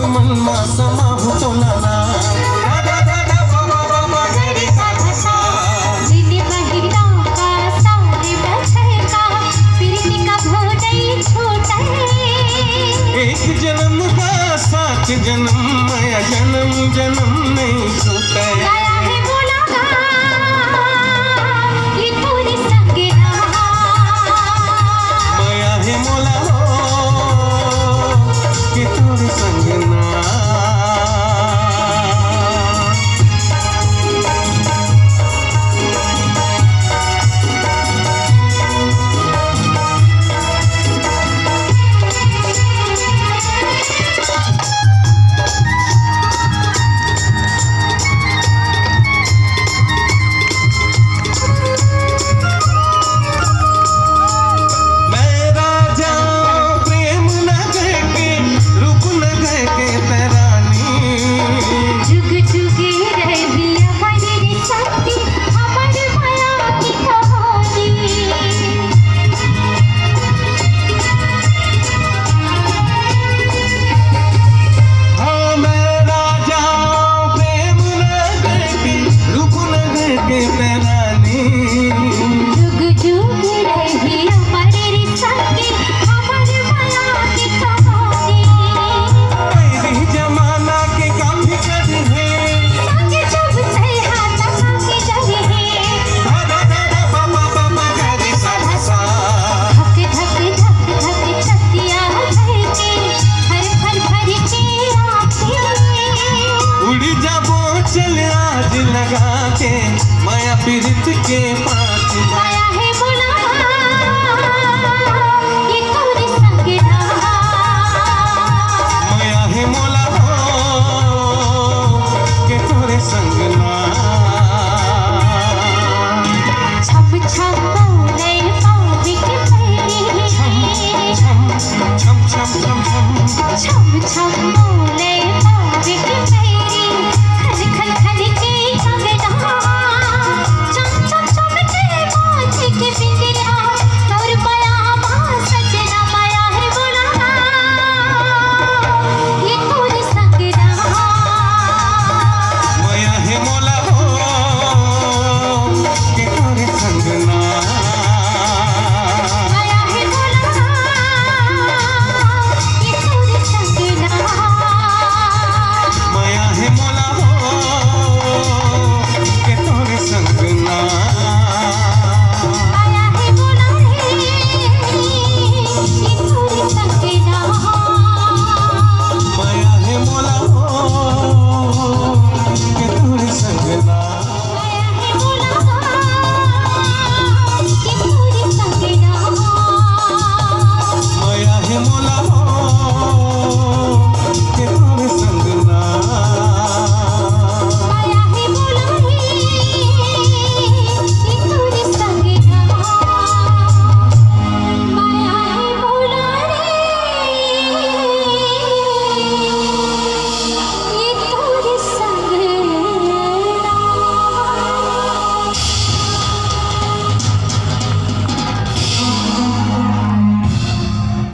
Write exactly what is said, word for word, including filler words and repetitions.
मन मा समाहूं तोला ना। गा गा गा गा पा पा पा पा गा रे सा धा सा। दिन महीना का साल बछर का, प्रीत कभो नइ छूटे। एक जनम का साथ जनम, मया जनम जनम नइ छूटे। गया है मोला गा, ये तोरे संग ना। मया हे मोला हो, कि तोर संग ना। मैं राजा प्रेम नगर के, रूप नगर के तैं रानी। जुग जुग रही अमर रे शक्ति, अमर मया की कहानी। हाँ, मैं राजा प्रेम नगर के, रूप नगर के तैं रानी। जुग जुग रही अमर रे संगी, अमर मया की कहानी। पहली जमाना के काफी कद है। संग जब सैहा तब की जग है। धा धा धा धा पा पा पा पा गा रे सा धा सा। धक धक धक धक छतिया धड़के, हर पल भर के आंखें। उड़ जाबो चल आज लगा के, मया पीरित के पा